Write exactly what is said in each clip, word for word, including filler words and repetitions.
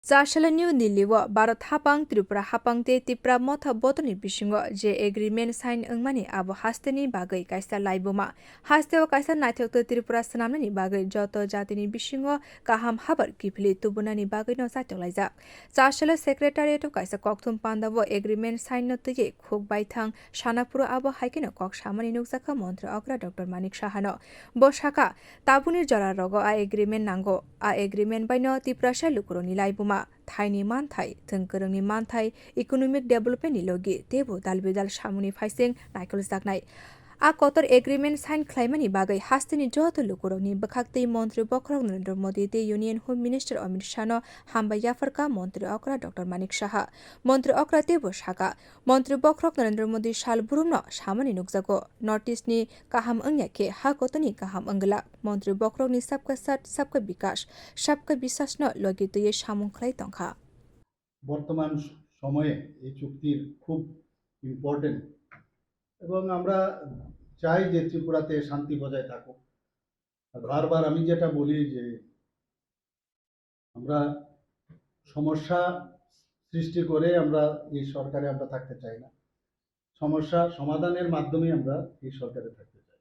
Chasala New Delhi o Bharat hapang, Tripura hapang tei Tipra Motha bodolni bisingo je agreement sign wngmani abo hasteni bagwi kaisa laibuma. Hasteo kaisa naithok tei Tripura swnamnani bagwi joto jatini bisingo kaham habar kiphilwi tubunani bagwino chaitok laijak. Chasala Secretariat o kaisa kokthum pandao agreement sign no twiwi khuk baithang sana phuru abo hai kheno kok samani nukjakha Montri Okra Doctor Manik Sahano. Bo sakha, tabukni jora rogo a agreement nango. A agreement baino Tiprasa lukurokni laibuma, thaini manthai, thwng kwrwngni manthai, economic development ni logi teibo dal bidal samungni phaising naikoljaknai. A kotor agreement sign khlaimani bagwi hasteni joto lukurokni bwkhaktwi Montri Bokhorok Narendra Modi tei Union Home Minister Amit Shah no hambai yapharkha Montri Okra Doctor Manik Saha. Montri Okra teibo sakha, Montri Bokhorok Narendra Modi sal brumno samani nukjago. North East ni kaham wngya khe ha kotorni kaham wngla. Montri Bokhorokni Sabka Saath, Sabka Vikas, Sabka Biswas no logi twiwi samung khlai tongkha. বর্তমান সময়ে এই চুক্তির খুব ইম্পর্টেন্ট এবং আমরা চাই যে ত্রিপুরাতে শান্তি বজায় থাকুক। আর বারবার আমি যেটা বলি যে আমরা সমস্যা সৃষ্টি করে আমরা এই সরকারে আমরা থাকতে চাই না। সমস্যা সমাধানের মাধ্যমে আমরা এই সরকারে থাকতে চাই।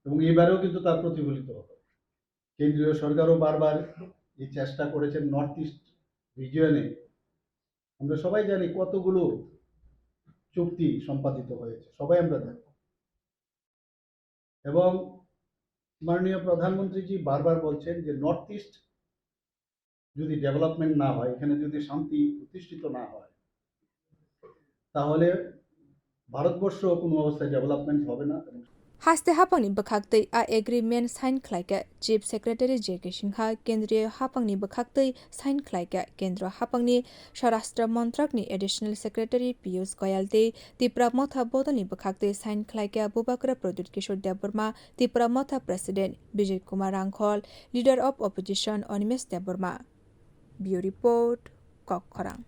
এবং এবারেও কিন্তু তার প্রতিফলিত হবে। কেন্দ্রীয় সরকারও বারবার এই চেষ্টা করেছেন নর্থ ইস্ট রিজিয়নে। আমরা সবাই জানি কতগুলো চুক্তি সম্পাদিত হয়েছে, সবাই আমরা জানি। এবং মাননীয় প্রধানমন্ত্রীজি বারবার বলছেন যে নর্থ ইস্ট যদি ডেভেলপমেন্ট না হয়, এখানে যদি শান্তি প্রতিষ্ঠিত না হয়, তাহলে ভারতবর্ষ কোনো অবস্থায় ডেভেলপমেন্ট হবে না। Haste hapangni bwkhaktwi a agreement sign khlaikha Chief Secretary J K Singha, kendriya hapangni bwkhaktwi sign khlaikha kendro hapangni Swarashtra Montrakni Additional Secretary Piyush Goyal tei Tipra Motha bodolni bwkhaktwi sign khlaikha Bubagra Pradyut Kishore Debbarma, Tipra Motha President Bijay Kumar Rangkhol, Leader of Opposition Animesh Debbarma. Bureau Report, Kokkhorang.